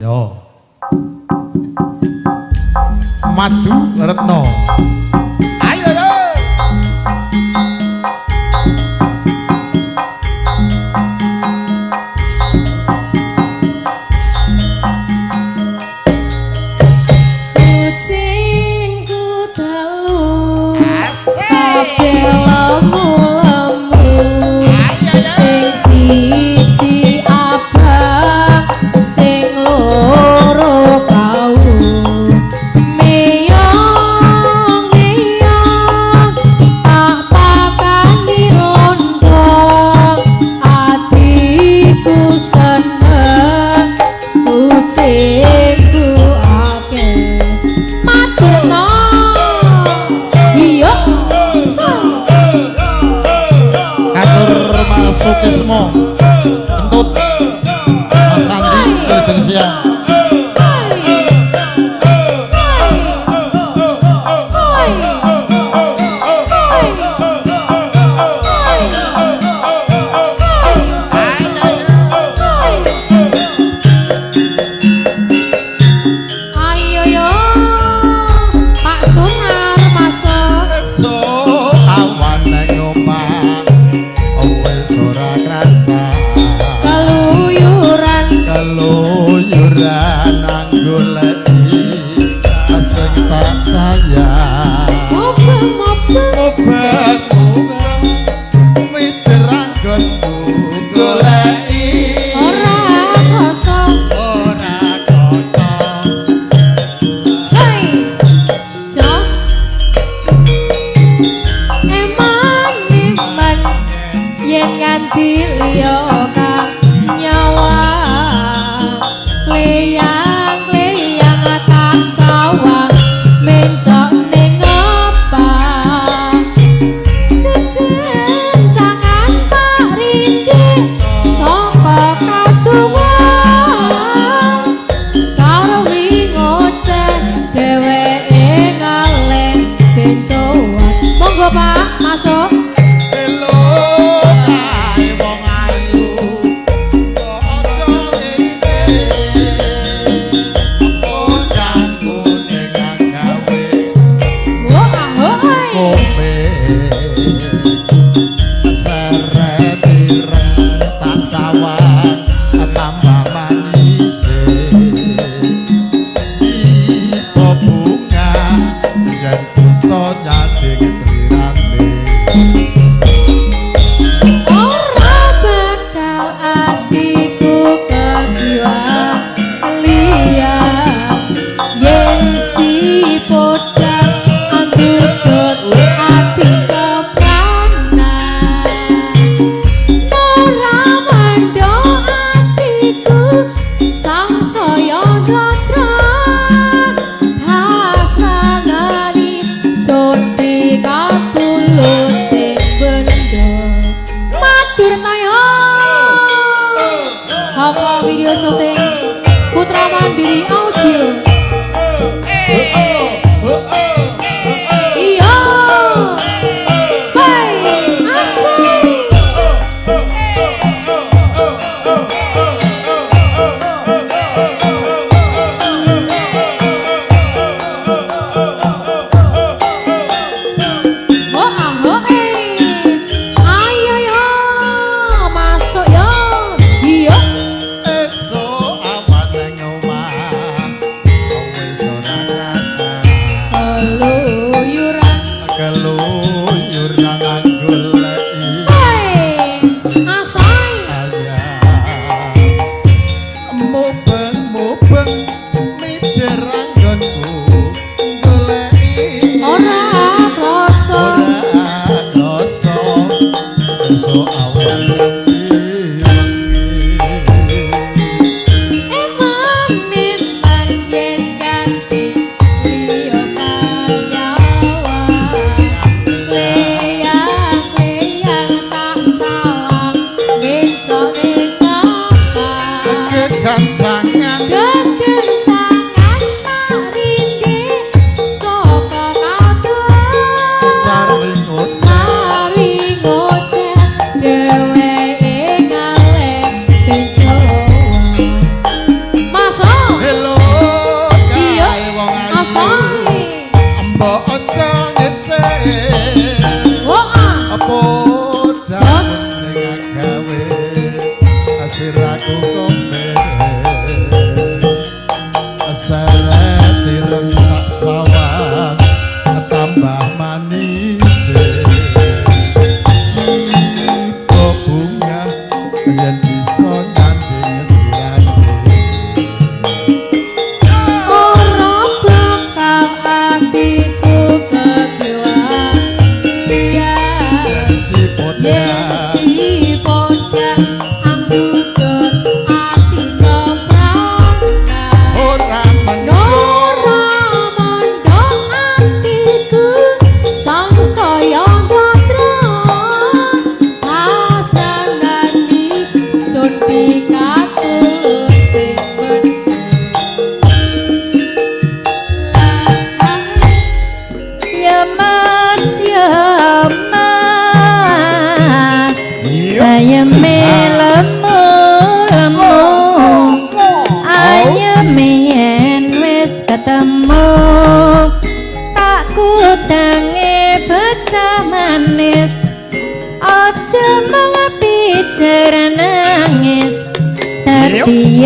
Yo. Madu Retno. Ayo yo. Kucingku telu kabeh lemu-lemu, sing siji abang, sing loro kau. Meyong meyong tak pakani lontong, atiku seneng kucingku akeh. Matur iya Katur Mas Sukismo. Kentut. Mas Andi Wilujeng siang. Ayo yo Pak Sunar masuk. Esuk awan nang omah wis ora krasa. Keluyuran Keluyuran goleki sing tak sayang. Mubeng mubeng Mubeng mubeng mider anggonku goleki. Ora krasa. Ora krasa. Hei jos eman eman yen nganti liya kang nyawa, kleyang kleyang tak sawang mencok ning ngepang, kekencangan tak rindik saka kaduwan, sarwi ngoceh dheweke ngalih bencoan. Monggo Pak masuk. Elo kae wong ayu kok aja ngene, podang kuning gawe Wah, ahoy. kope seret ireng tak sawang tambah manise, ibu bunga yen bisa nyanding slirane. Ora bakal atiku kegiwa liya yen si podang andukut ati kepranan, ora mendo atiku sangsaya ndadra hasranani sun pikatuluting benda. Matur tayo Hapa video syuting Putra Mandiri Audio. Iya. Hai, asik. Oh, ah, oh, eh. Ayo yo, masuk yo. Iya. Esuk awan nang omah wis ora krasa. Keluyuran. Keluyuran goleki Hei, asai. Mubeng mubeng mider anggonku goleki. Ora krasa. Ora krasa esuk awan nganti wengi. Eman eman yen ganti liya kang nyawa, kleyang kleyang tak sawang bencok ning ngapa, Kekancangan kekencangan tak rindik saka kadohan, sarwi ngoceh sari ngoceh.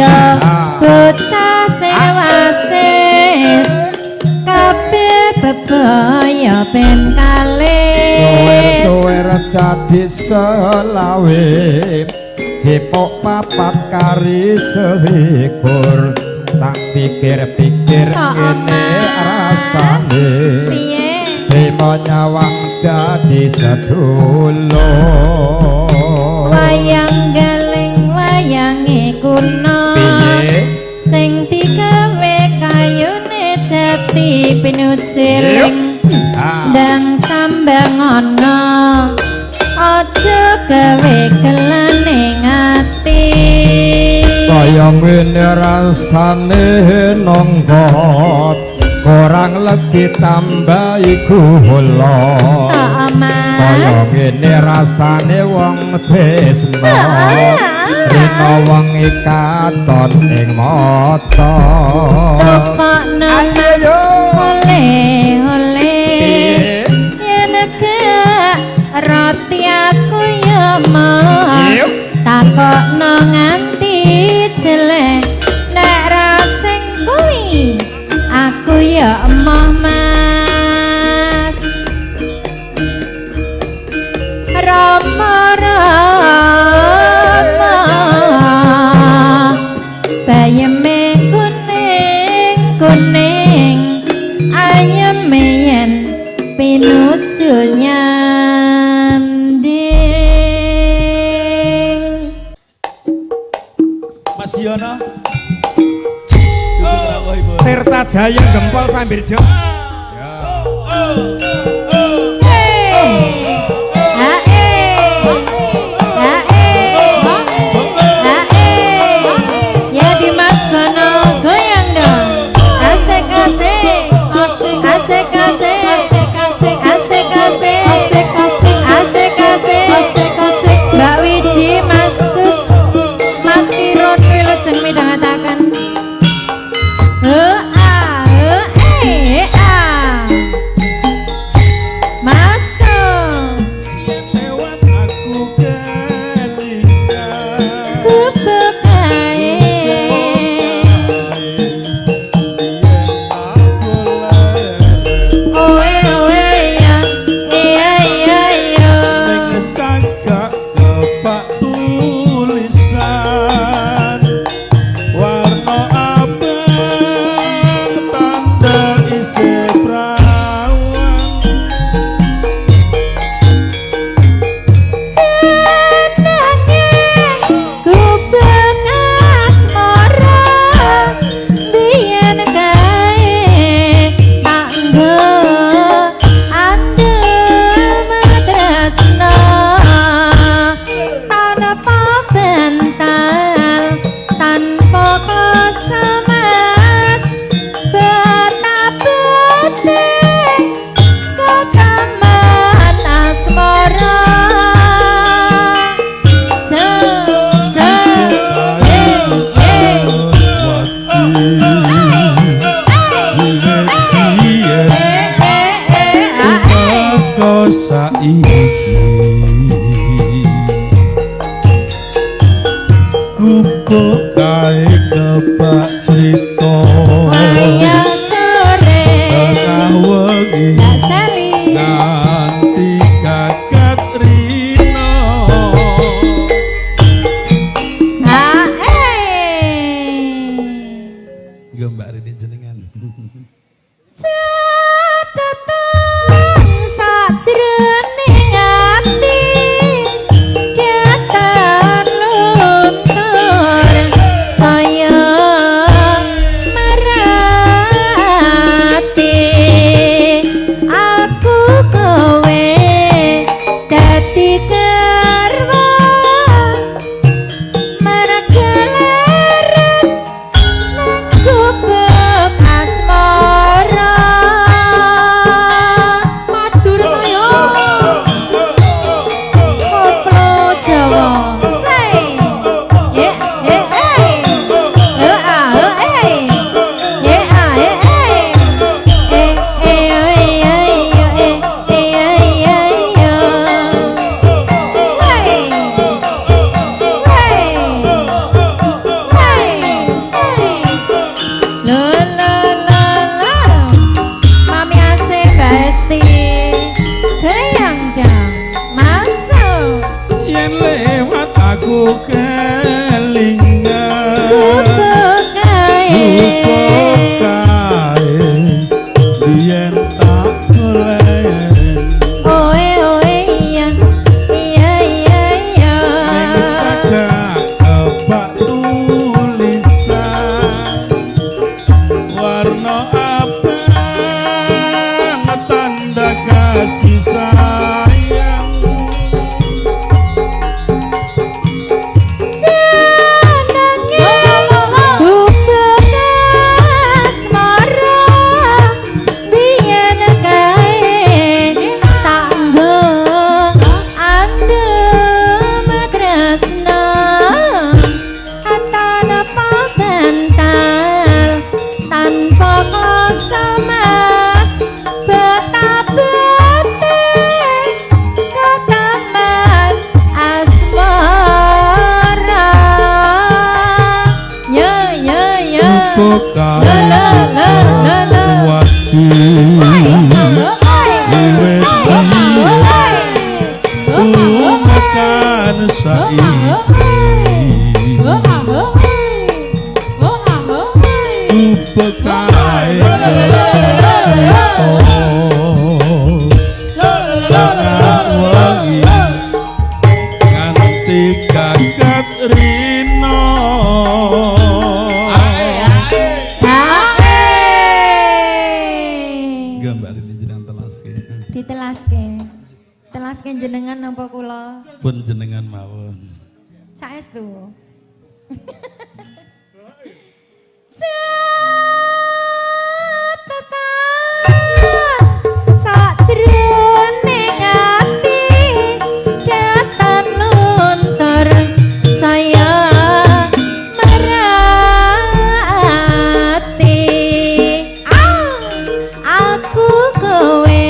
kaya bocah sewasis kabeh bebaya ben kalis. Suwer-suwer dadi selawe, jepok papat kari selikur. Tak pikir-pikir ngene rasane, piye trimo nyawang dadi sedulur. Wayang galing wayange kuno, piye sing digawe kayune jati pinuciling. Ndang sambang ana aja gawe kelane ati. Kaya ngene rasane nangka kurang legi tambahi gula. Kaya ngene rasane wong tresna, rina wengi katon ing mata. Tukokno Mas oleh-oleh, yen gak roti aku ya mau takokno nganti jelek. Nek ra sing kuwi aku ya emoh Mas. Rama rama bayeme kuning kuning, ayeme yen pinuju nyanding. Mas Giono. Tirta Jaya Gempol Sambirjo. Ya Dimas Gono goyang dong. Asik asik asik asik asik asik asik asik asik asik asik. Mbak Wiji, Mas Sus, Mas Kirun wilujeng midhangetaken. He a he e a. Masuk. Lewat aku kelingan. Gubuk kae. Oe oe ya, iya iya iya. Cagak kepak tulisan warna abang tanda isih prawan. Jenenge gubuk asmara biyen kae tak nggo andhem tresna, tanpa bantal tanpa kloso Mas, betapete ketaman asmara. Ja ja eh eh eh eh eh ah, eh. Teko saiki gubuk kae kebak crita Wayang sore tengah wengi Mbak Sari nganti kakat rino. Ah eh. Nggih Mbak Rini jenengan. Catatan sajroning ati datan luntur saya marati. Aku kowe dadi garwa marga leren nang gubuk asmara. Matur ayo. Lo lo lo lo. Mami Asih Mbak Esti. Goyang dong. Masuk. Yen lewat aku kelingan. Gubuk kae. Gubuk kae biyen tak golek. Oe oe iya. Iya iya iya. Ning cagak kebak tulisan warna abang tanda kasih sayang. Jenenge gubuk asmara biyen kae tak nggo andem tresna tanpa bantal tanpa kloso mas betapete ketaman asmara. Ya ya ya. Gubuk kae La la la la la. wadi wiwit umekan saiki gubuk kae cerita tengah wengi nganti gagat rino. Gambar ini jenengan telaske. Ditelaske. Telaske jenengan napa kula? Pun jenengan mawon. Saestu. Catatan sajroning ati datan luntur saya merati. Aku kowe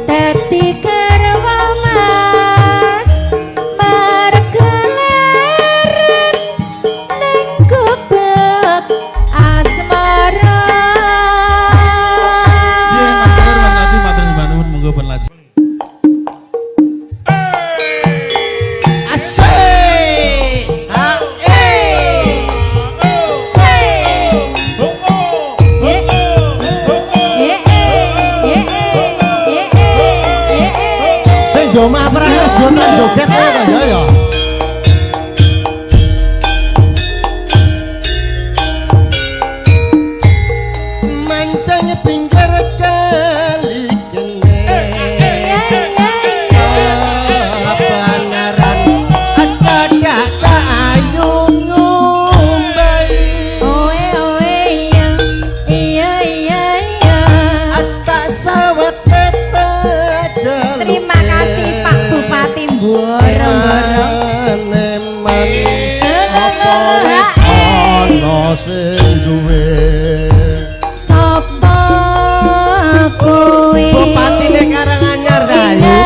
dadi garwa mas marga leren ning gubuk asmara. Nggih, matur nuwun Adi, matur sembah nuwun, monggo pun lajeng. Asik. Ha eh. Ye ye ye ye ye. Sing do omah perang rejonan joget kowe to ya ya. Mancing pinggir kali kene. Kebenaran cedak ayu ngumbai. Oe oe iya iya iya iya. Tak sawete tejeluke. Terima kasih Pak Bupati Borong-borong. Neman apa wis ana sing duwe. Sapa kowe? Bupatine Karanganyar Rahayu.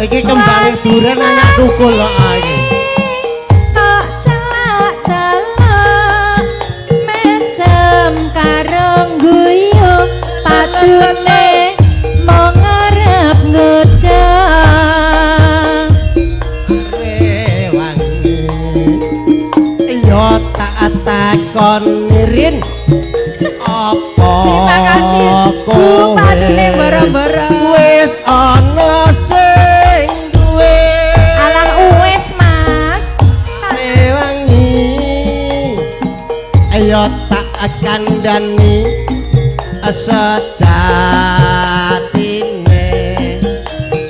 Iki kembange duren anak tukul kok iki. Kok celak-celak mesem karo guyu padune mung arep nggodha. Rewangi. Yo tak takon Rin apa Terima kasih kowe Bupatine Borong-borong. Wis ana sing duwe. Alang uwes Mas. Rewangi. Ayo tak kandhani sejatine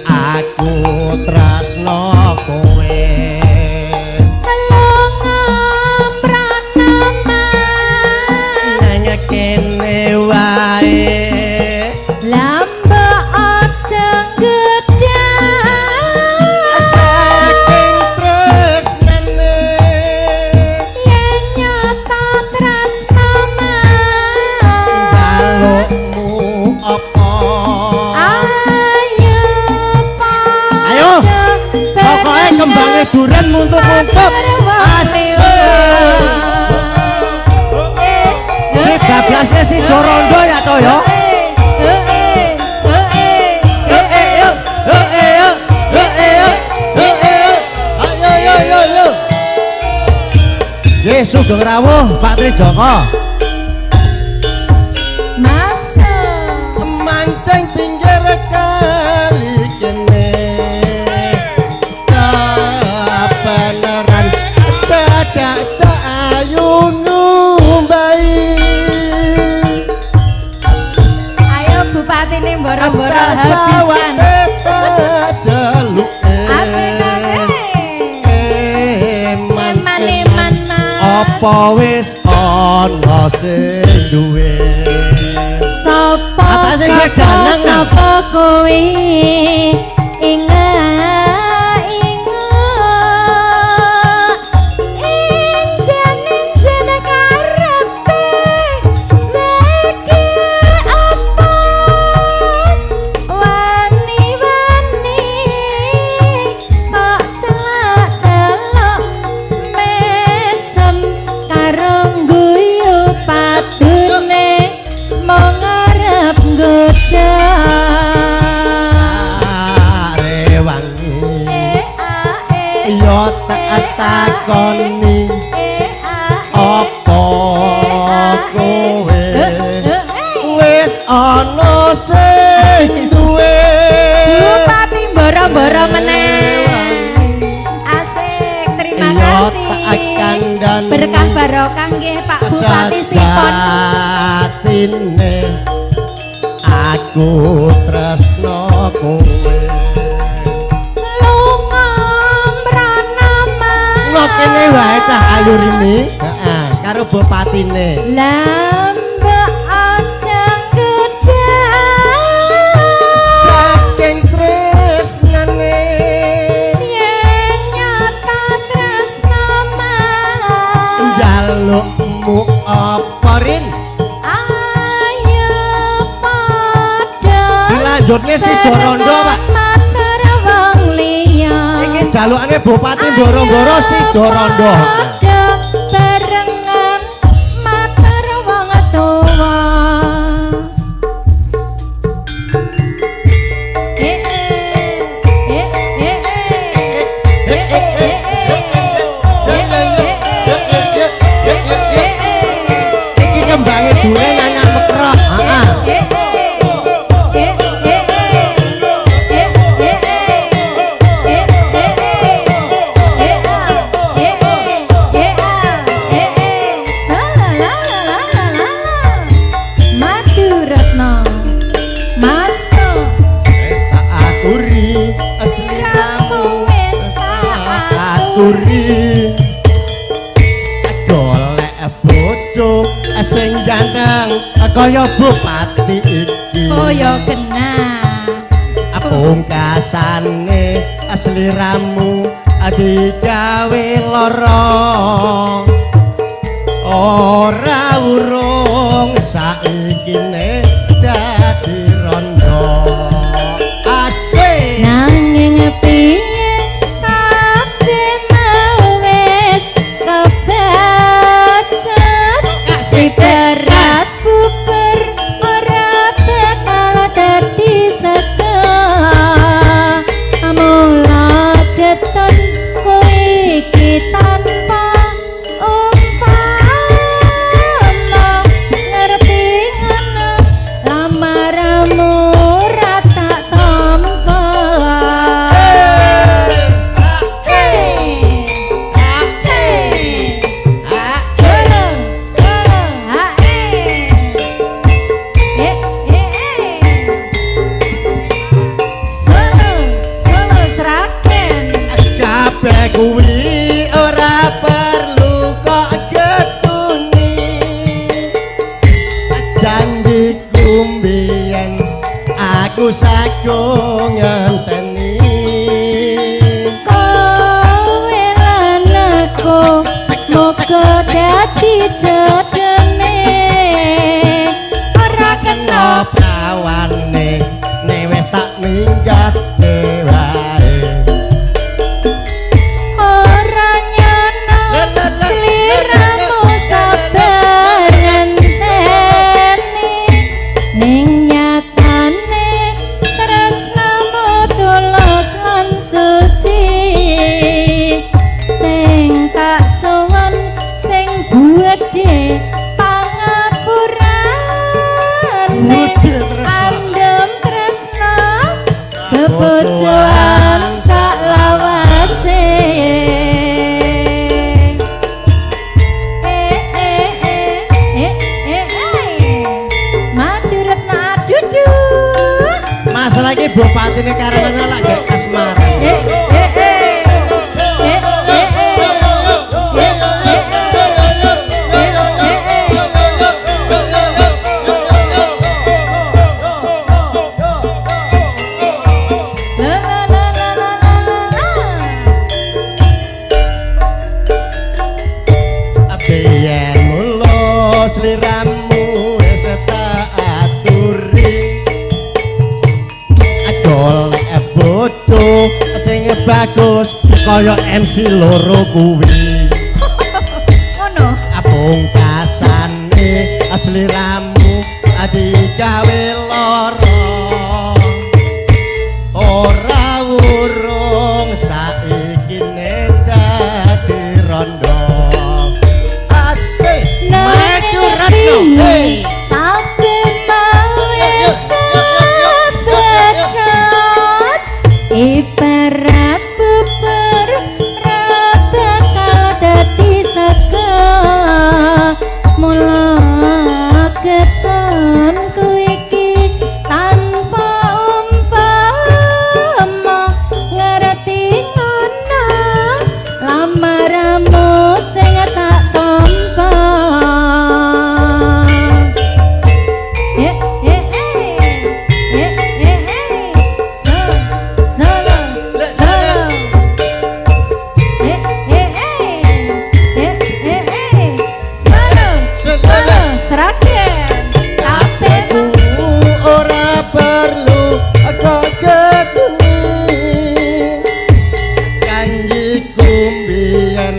aku tresno kowe. Lunga prana Mas. Nang kene wae. Lamba aja ngedhak. Saking tresnane Yen nyata tresno Mas. jalukmu apa muntup-muntup. Asik. Ini bablasnya si Dorondo ya toh ya. Ayo yo yo yo. Nggih sugeng rawuh Pak Trijoko. Masuk. Mancing pinggir kali kene. Kapeneran dadak cak ayu ngumbai. Ayo bupati nih boro-boro habiskan. Jeluke. Asik asik. Eman Eman eman mas. Apa wis ana sing duwe? Sopo Atase sopo ngedanang, nah. sopo kowe inga inga injen injen karepe lagi apa wani wani kok celak celok mesem karo guyu padune mong arep nggodha. Rewangi E a e yo tak takoni e a e apa kowe wis ana sing duwe. Bupati boro-boro meneh. Asik, terima Yo kasih. tak kandhani Berkah barokah nggih Pak Bupati Sipon. Sejatine aku tresno kowe. Lunga mrana mas. Lo kene wae cah ayu rini, heeh, karo bupatine. Lambek aja gedang. Saking tresnane Yen nyata tresno mas. njalukmu apa rin? Ayo padha. Dilanjutne si Dorondo, Pak. Matur wong liya. Iki jalukane Bupati Boro-boro si Dorondo. Padha barengan matur wong tuwa. Eh eh eh eh eh eh eh eh. Iki kembange duren anyar mekrok, heeh. Wis tak aturi sliramu tak aturi. Golek bojo sing ganteng kaya bupati iki. Kaya kena. Pungkasane sliramu digawe lara. Ora urung saikine dadi rondo. Asik. Nanging piye kabeh mau wis kebacut. Ibarat bubur ora bakal dadi sego. Mula getun kowe iki tanpa umpama ngerti ngono lamaramu ora tak tampa. Asik, asik. Solo, solo, hae. Eh, eh, eh. Solo, solo Sragen. Kabeh kuwi ora perlu kok getuni. Janjiku mbiyen aku sagung ngenteni. Kowe lan aku muga dadi jodone. Ora kena prawane ne wis tak minggat wae. Ora Bebojoan saklawase. Eh eh eh eh eh eh. Mati Retna dudu. Masalah iki bupatine Karangan lak gak kasmaran. Eh eh eh. Eh eh eh. Eh eh eh. Eh eh. La la la la la la la. Biyen mulus sliramu wis tak aturi. Golek bojo sing bagus kaya MC loro kuwi. Ngono. Pungkasane sliramu digawe lara. Ora urung saiki dadi rondo. Asik maju Retno. Hey. Tapi mau wis kebecut, ibarat bubur ra bakal dadi sego. Mula ketonku iki tanpa umpama ngerti ngono lamaramu sing tak tampa. Eh eh eh eh eh eh. So solo solo. Eh eh eh eh eh eh. Solo solo Sragen. Kabeh Ku ora perlu kagetuni. Janjiku mbiyen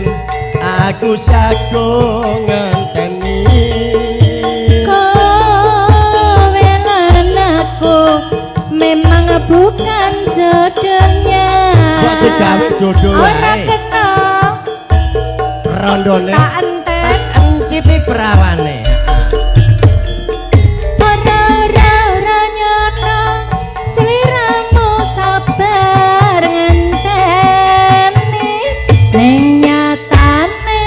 aku sagung ngenteni. Kowe lan aku memang bukan jodohnya. Kok digawe jodoh Ora wae. kena Rondone tak entek. encipi prawane. Ora ora ora nyono sliramu sabar ngenteni. Ning nyatane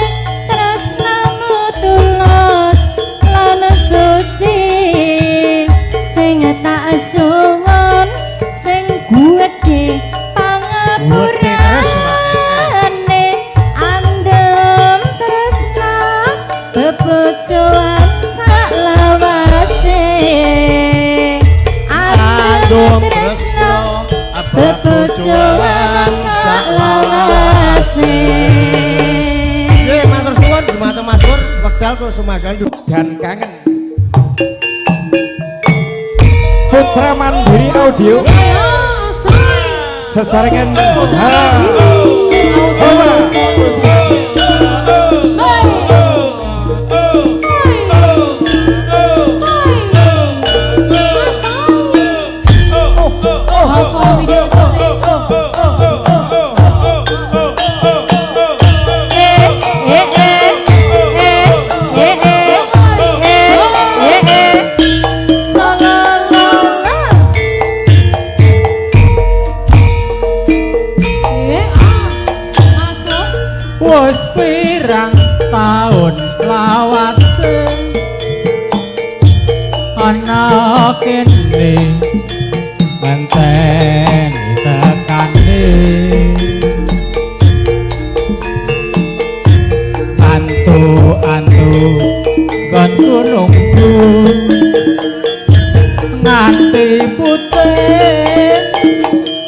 tresnamu tulus lan suci. Sing tak suwun sing gedhe pangapurane andem tresna bebojoan saklawase. Andum Andem tresna tresno bebojoan saklawase. Nggih, matur suwun dumateng Mas Pur, wekdal kula sumangga. Dan kangen. Putra Mandiri Audio sesarengan Putra Ha. Mandiri Audio. Video syuting. Eh eh eh eh eh eh eh eh eh. Solo lo lo. Eh ah masuk. Wis pirang taun lawase ana kene ngenteni tekane antu-antu nggonku nunggu nganti putih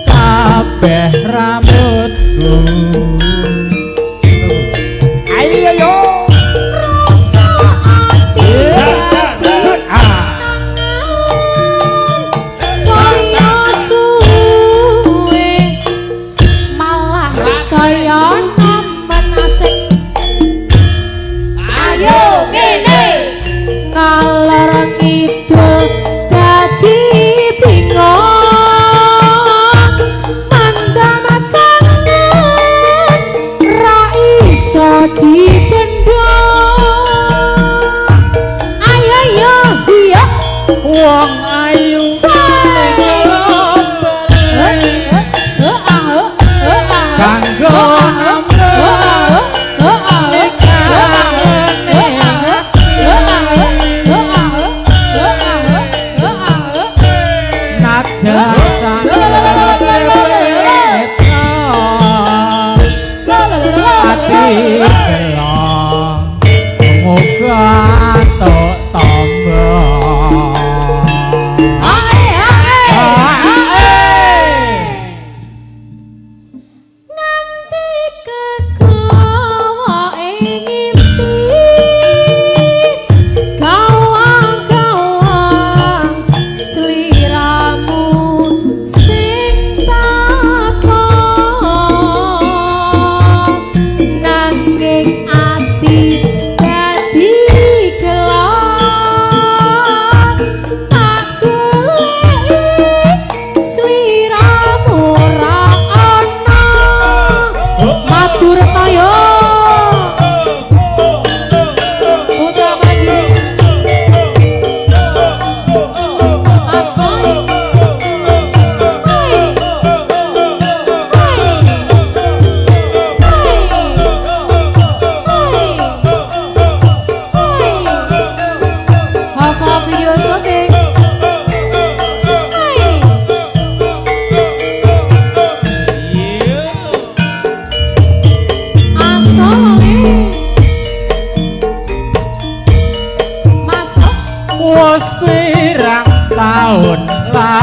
kabeh rambutku. Ayo yo. Rasa ati ati saya suwe malah saya nemen asik. Ayo ngene ngalor ngidul dadi bingung mandam kangen ra iso dibendung. Ayo yo iya Wong ayu Say.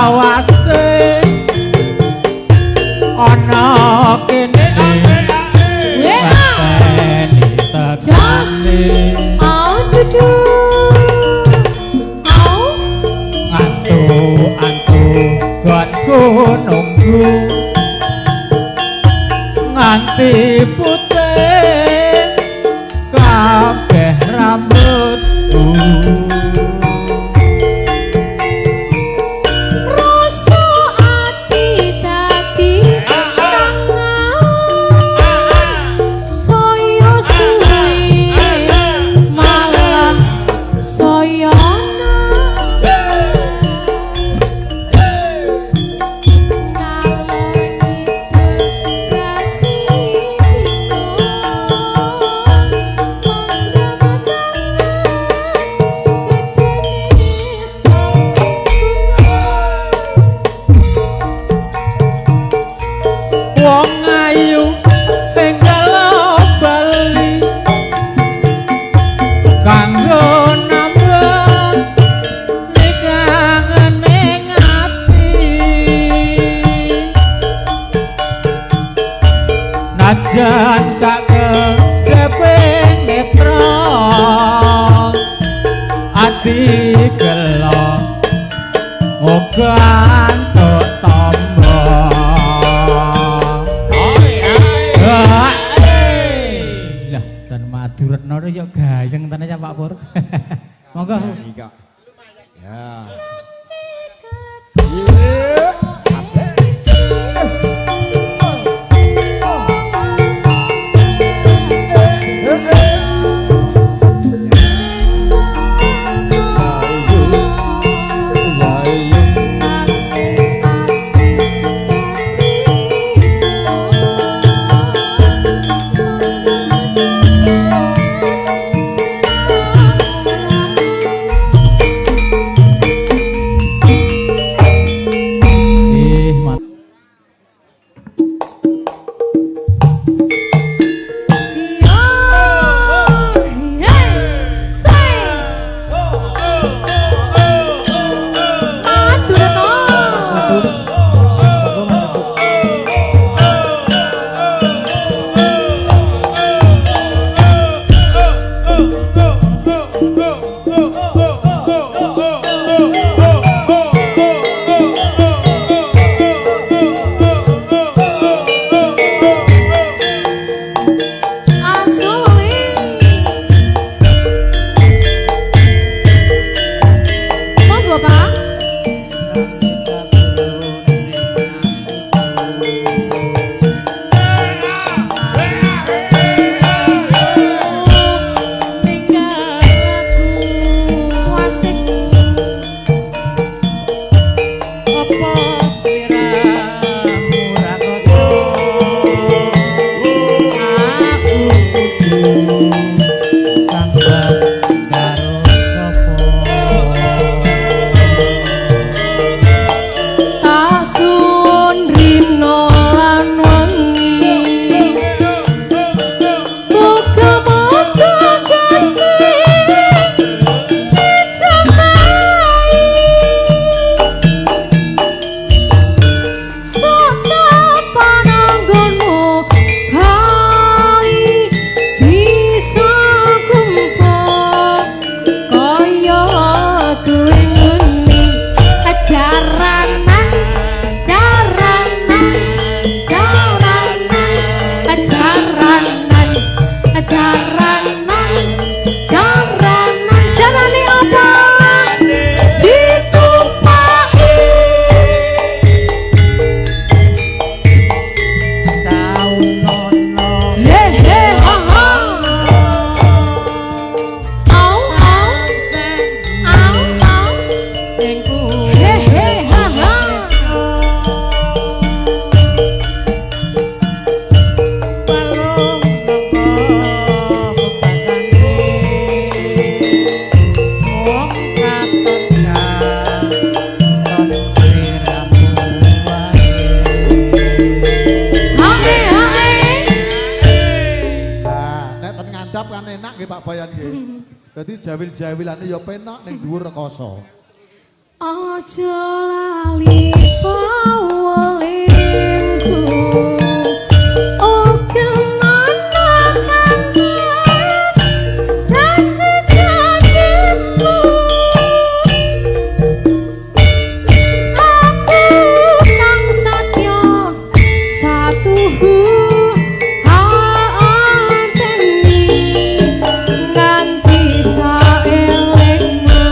Selawase ana kene WA. Jos. Au dudu. Au. Ngantu antu gonku nunggu nganti putih kabeh rambutku. Rasa ati dadi kangen saya suwe malah saya Wong ayu tinggal bali kanggo nambah nikangene ati najan sakedhepe netra ati gelo moga antuk tombo. Lah, jan Maduretno ya gayeng tenan ya Pak Pur. Monggo. Iya. Ya. Ih, mat. Monggo, Pak. Wasik. Tak suwun rino lan wengi. Muga-muga Gusti dijagai. Saka pananggonmu bali bisa kumpul kaya duwe ngene. Jaranan, jaranan, jaranan, jaranan, jaranan, jaranan, jarane apa? Ditumpaki. He he ha ha. Au au. Au au. He he ha ha. Hae hae. Nah, nek ten ngandhap kan enak nggih Pak Bayan nggih. Dadi jawil-jawilane ya penak ning dhuwur rekoso. Aja lali pawelingku. Oke mana kantes janji-janjimu. Aku kang satya satuhu anteni nganti saelengmu.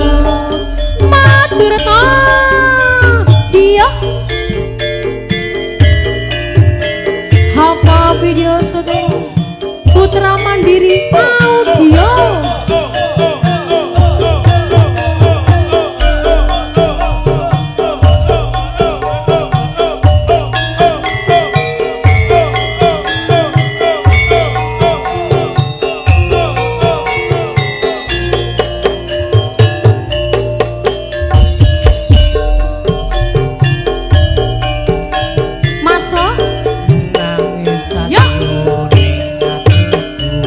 Matur ta iya. Hafa video syuting Putra Mandiri Audio. Masuk. Nangis Yuk. sajroning atiku.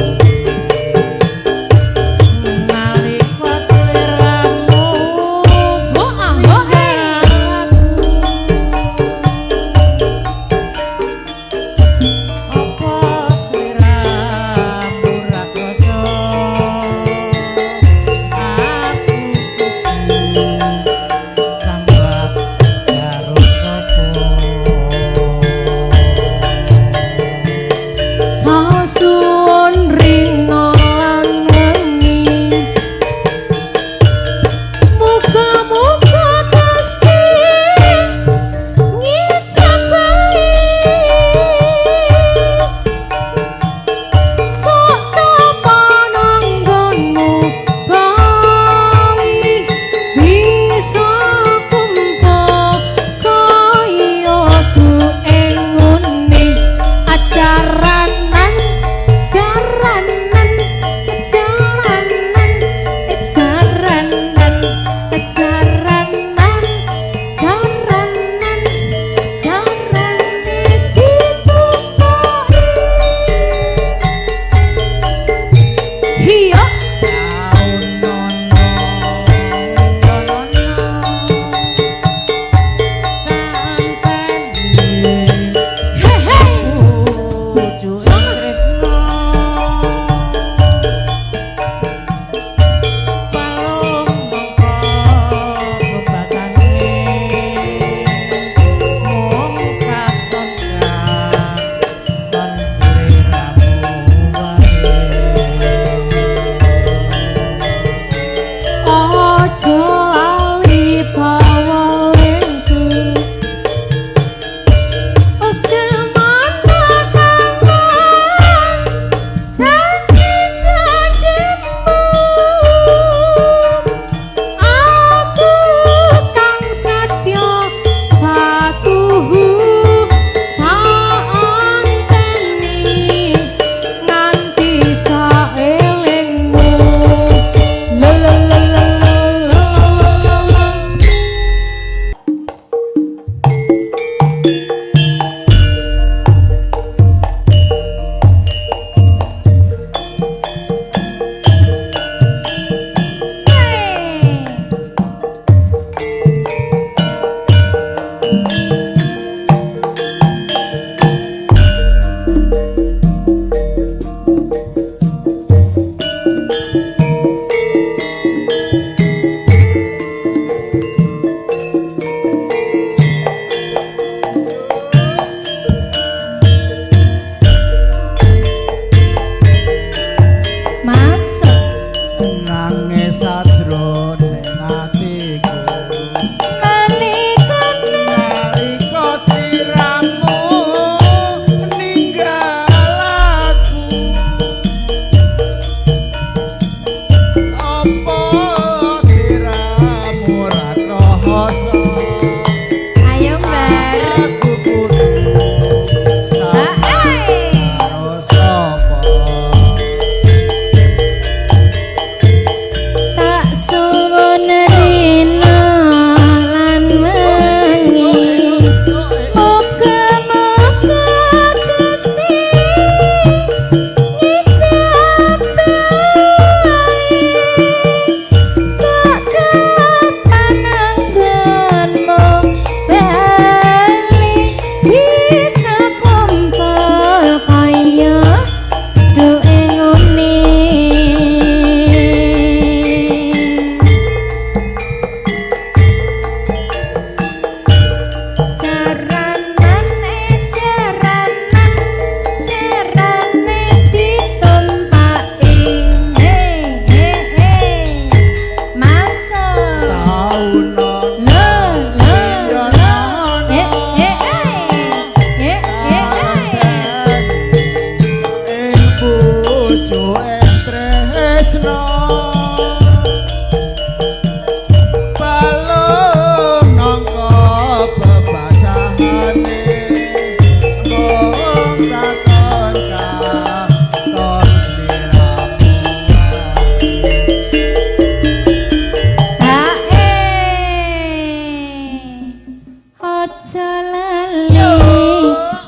Ojo lali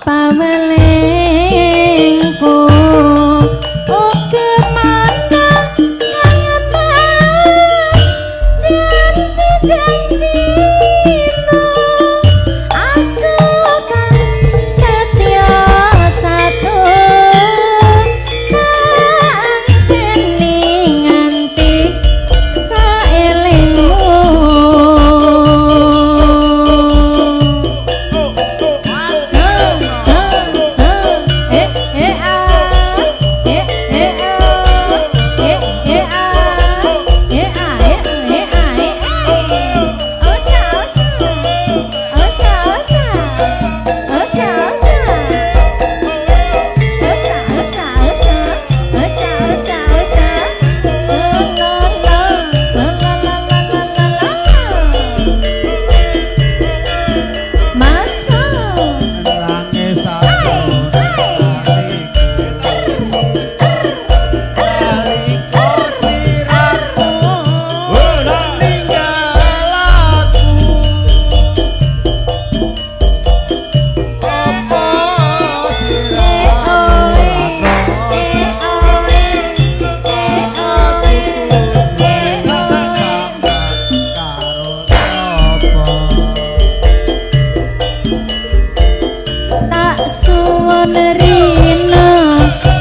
pawelingku. Oke mana kang Mas janji-janjimu, aku kang setya satu tak anteni nganti saelingmu. Se se se e e a e e a e e a e a e e a e a. Ocha ocha ocha ocha ocha ocha ocha ocha ocha ocha ocha ocha. Se la la se la la la la la la. Masuk. Nangis nalika sliramu ninggal aku, apa sliramu karo sapa? Tak suwun rina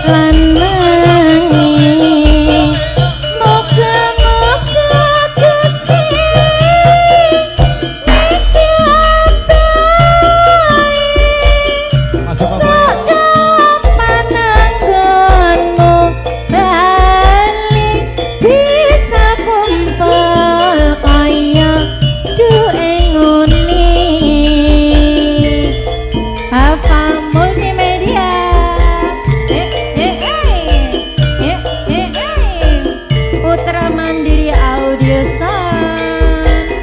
lan wengi, muga-muga Gusti ngijabahi. Masuk apa ya? Sakapan anggonmu bali bisa kumpul kaya duwe nguni. Hafal Multimedia. Eh eh eh eh eh eh. Putra Mandiri Audio Sound.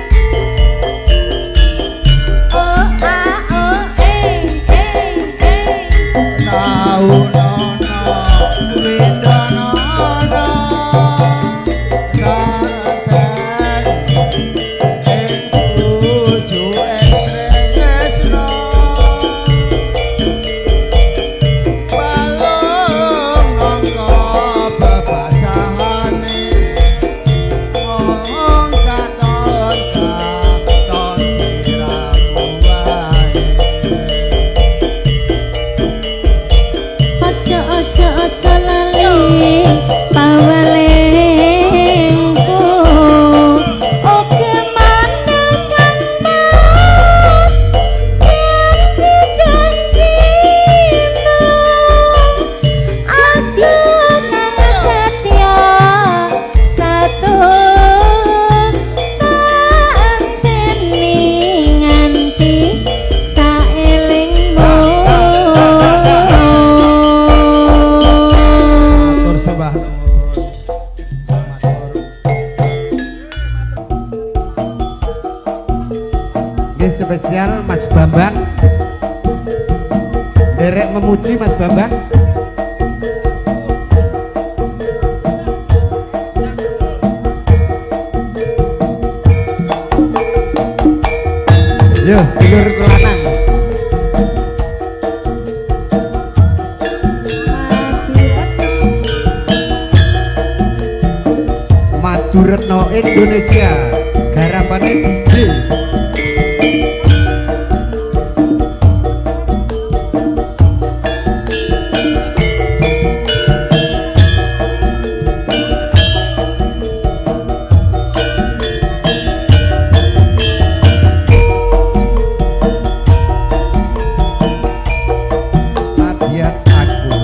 O A O E E E. Tau nono windono kateni ing pucuke tresno, balung angka bebasane mung katon katon siramu wae. Ojo ojo ojo lali pawelingku. Oke mana kang Mas janji-janjimu, aku kang setya satu tak anteni nganti saelingmu. Matur sembah nuwun. Matur. Nggih spesial Mas Bambang. Derek memuji Mas Bambang. Yo, dulur lanang. Maduretno Indonesia, garapane DJ. Latihan aku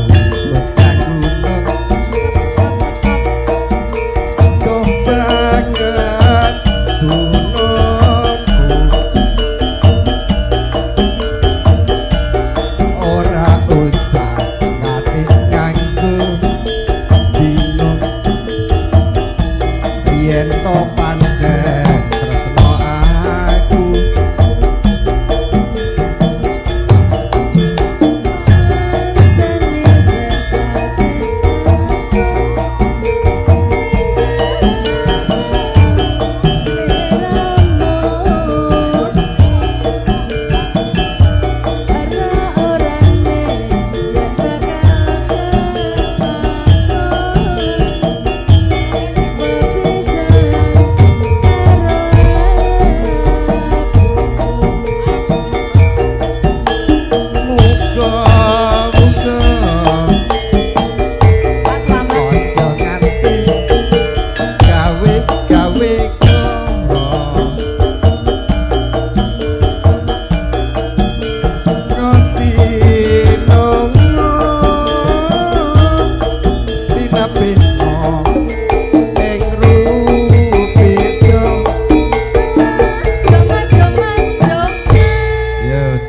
bocah gunung, doh banget dunung.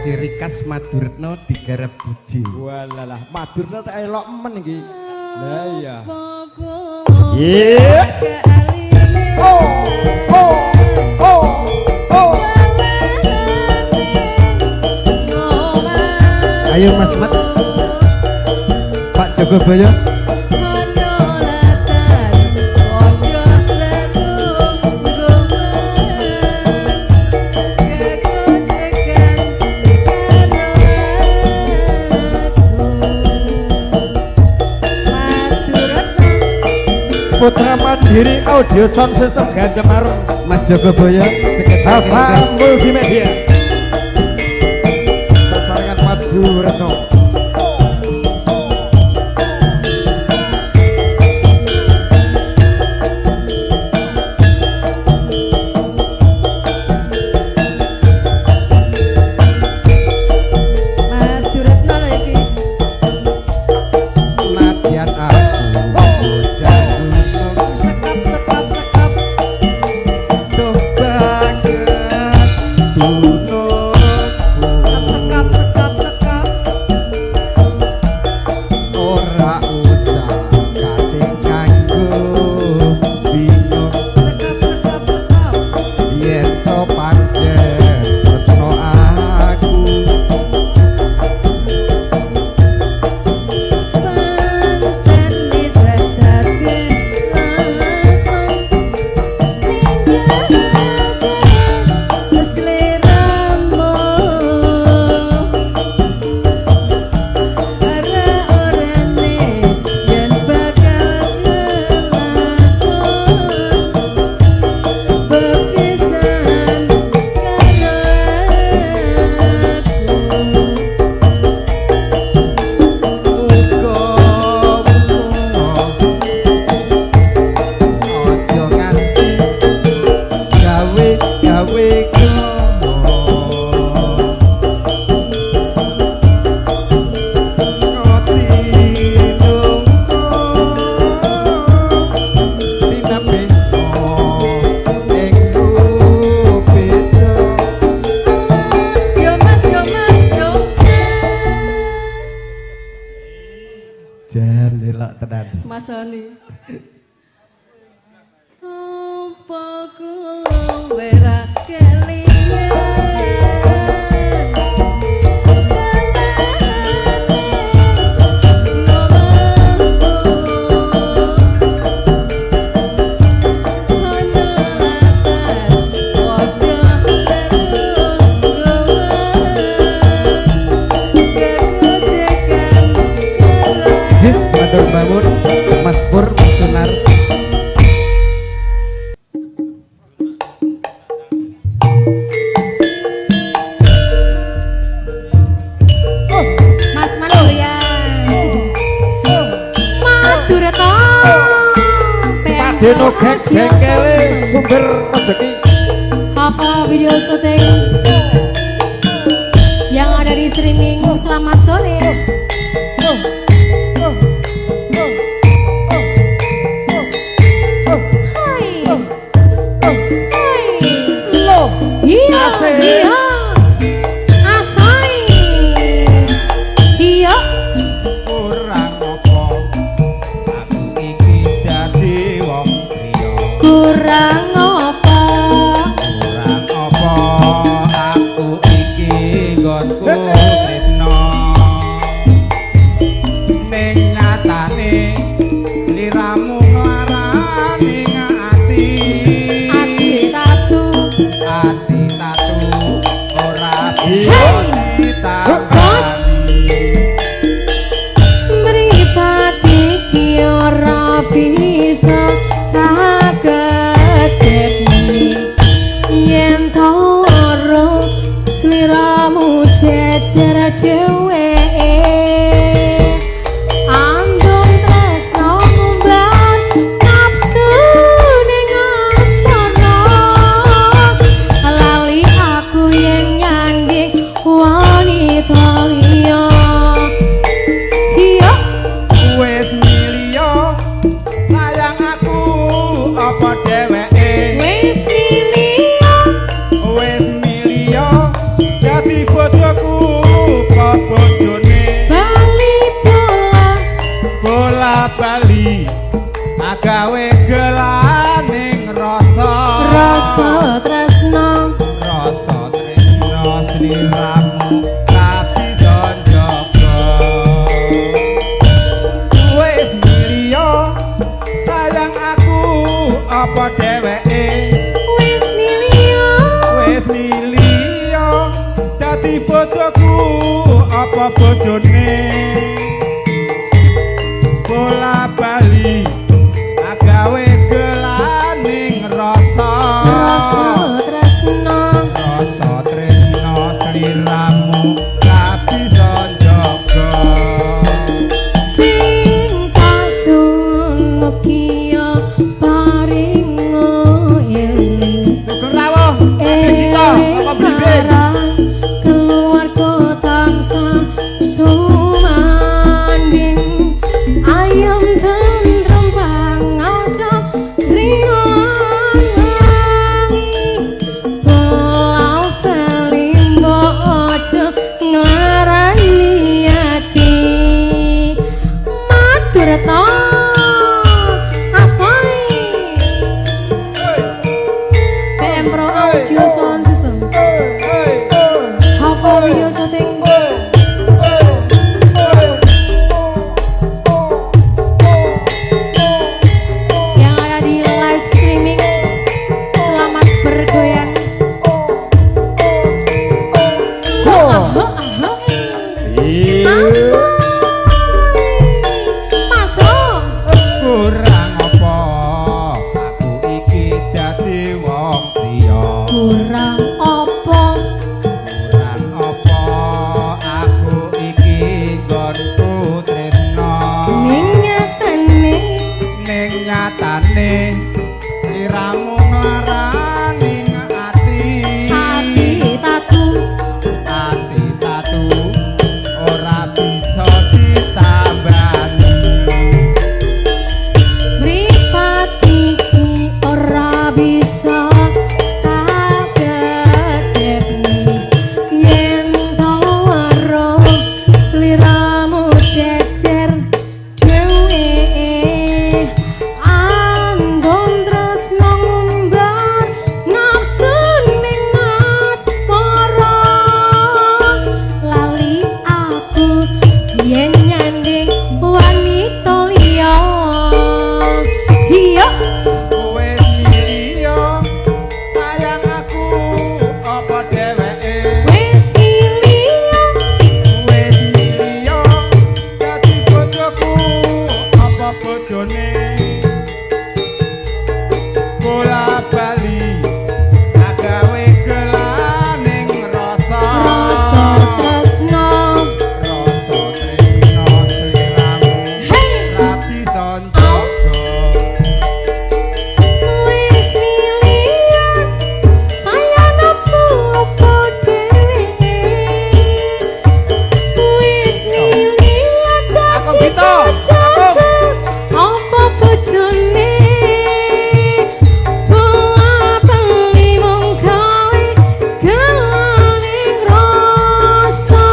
Ciri khas Maduretno digarap DJ. Walalah, Madurno tak elok men iki. Lah iya. Yeah. Oh, oh, oh, oh. Ayo Mas Mat. Pak Jogoboyo. Putra Mandiri Audio Sound System Ganjemar Mas Jogoboyo sekecil Ava Multimedia sasarangan Maduretno. Maduretno lho iki. Nadyan aku bocah gunung Sekap sekap sekap. tuh banget dunungku Sekap sekap sekap. ora usah kate kanggo bingung Sekap sekap sekap. yen to pancen tresno aku. Pancen isih dadi lakon ninggalake sliramu. Ora orane yen bakal kelakon bepisan karo aku. Muga-muga aja nganti gawe-gawe kromo. Tinungko tinapeno ing kupita. Yo Mas, yo Mas, yo Mas. Jan lelok tenan. Mas Sony. Apa kowe ra kelingan? Jih, matur nuwun Mas Pur, Mas Sunar. Mas Mandoyan. Maduretno. Padeno gek bengkele sumber rezeki. Apa video syuting yang ada di streaming. Selamat sore. Hai. Hai. Loh, Iya, Asik. iya. Asai. Iya. Kurang apa aku iki dadi wong priya. Kurang apa? Kurang apa aku iki nggonku tresno. Ning nyatane liramu nglarani ati. Ati tatu. Ati tatu ora Hey! bisa Jos. Mripat iki ora bisa tak kedepni. Yen to ora sliramu jejer dhewe. Andung tresno ngumbar nafsu ning asmara. Lali aku yen nyanding wanita liya. Iya. Wis milio sayang aku apa dheweke. Wis milio. Wis milio dadi bojoku. ra bisa njaga. Wis milio sayang aku apa dheweke? Wis milio, Wis milio dadi bojoku apa bojone? Bola bali agawe gelaning rasa. Rasa tresno, Rasa tresno sliramu ra bisa njaga. Sing kasun mugia paringo eling. Sugeng rawuh Ade Gita Eling apa Blimbing? marang keluarga tansah sumanding. Ayem tentrem pangajap rina lan wangi. Bola bali mbok aja nglarani ati. Matur ta asai. PM Pro Audio Sound System. Hafa Video Setting. Yang ada di live streaming, selamat bergoyang. Ho, ho, ho. Masuk, masuk. Kurang apa aku iki dadi wong priya? Kurang apa? Kurang apa aku iki nggonku tresno? Ning nyatane Ning nyatane liramu nglarani ati. Ati tatu, Ati tatu ora bisa ditambani. Mripat iki ora bisa tak kedepni. Yen tau weruh sliramu jejer dhewe, anggon tresno ngumbar nafsu ning asmara. Lali aku yen nyanding wanita liya. Iya. Wis milio sayang aku apa dheweke? Wis milio, Wis milio dadi bojoku apa bojone? Bola bali agawe gelaning rasa. Rasa tresno, Rasa tresno sliramu Hey. ra bisa njaga. Wis milio sayang aku apa dhewe? Wis milio Aku dadi Gito, bojoku apa bojone? Bola bali mung gawe gelaning rasa.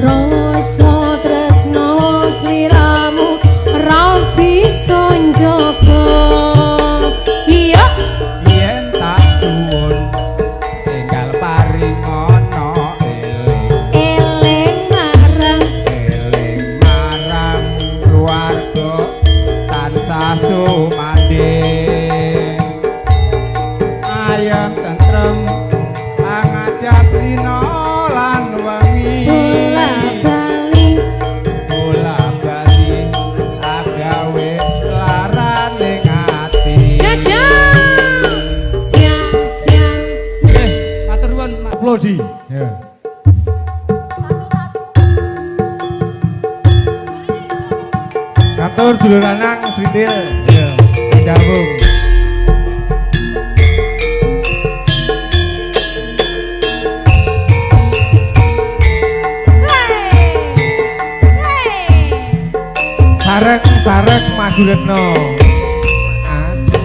Rasa tresno sliramu ra bisa njaga. Iya. Yen tak suwun tinggal paringono eling. Eling marang, Eling marang keluarga tansah sumandhing. Ayem tentrem pangajap rina lan wengi. Bola bali, Bola bali agawe larane ati. Jajang, jajang. Matur nuwun Mas. Uploadi. Ya. Katur dulur lanang Srindil. Iya. Jabung. Sareng-sareng Maduretno. Asik.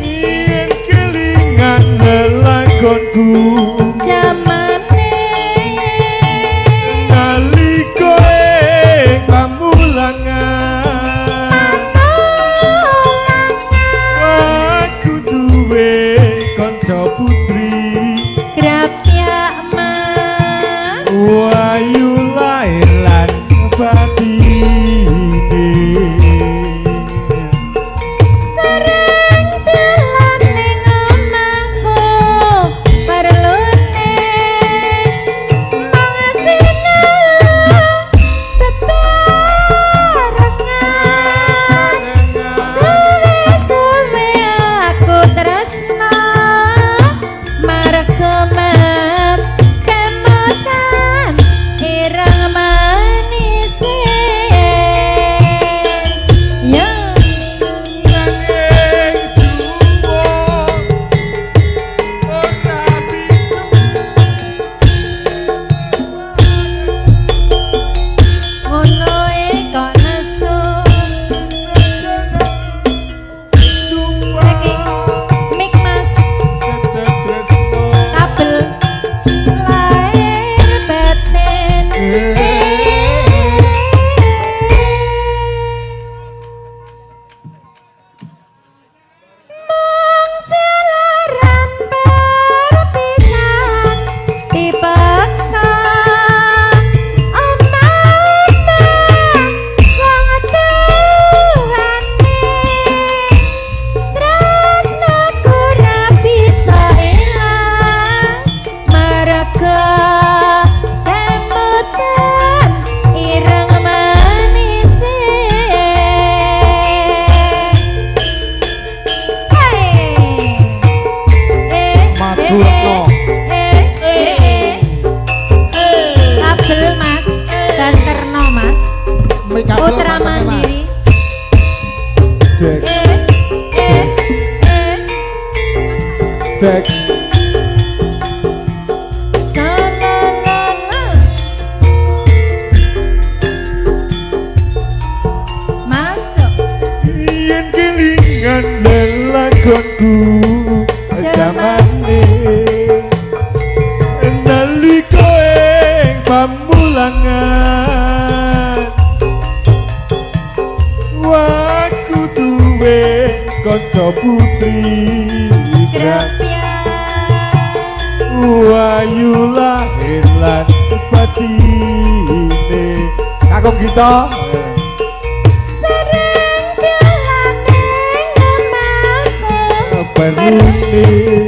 Yen kelingan lelakonku Jaman Wayu lahir lan batine. Sering dolan ning omahku perlune mung sinau bebarengan. Suwe-suwe aku tresno marga Mas kemutan ireng manise. Ya. Nanging juwo ora bisa. Ngono e kok nesu. Saking mik Mas kabel lahir batin. Mung jalaran perpisahan dipaksa omah wong tuane. Tresnaku ora bisa ilang marga kemutan ireng manise. Hey. Eh, Madurno. eh, eh, eh. Kabel Mas, banterno Mas. Mik kabel Putra banterno, Mas. Mandiri. Cek Eh, eh, eh. cek. Salalala. Masuk. Yen kelingan lelakonku jamane nalika ing pamulangan waku duwe kanca putri Grapya. Wayu lahir lan batine. Kakung kita. Sering dolan ning omahku perlune.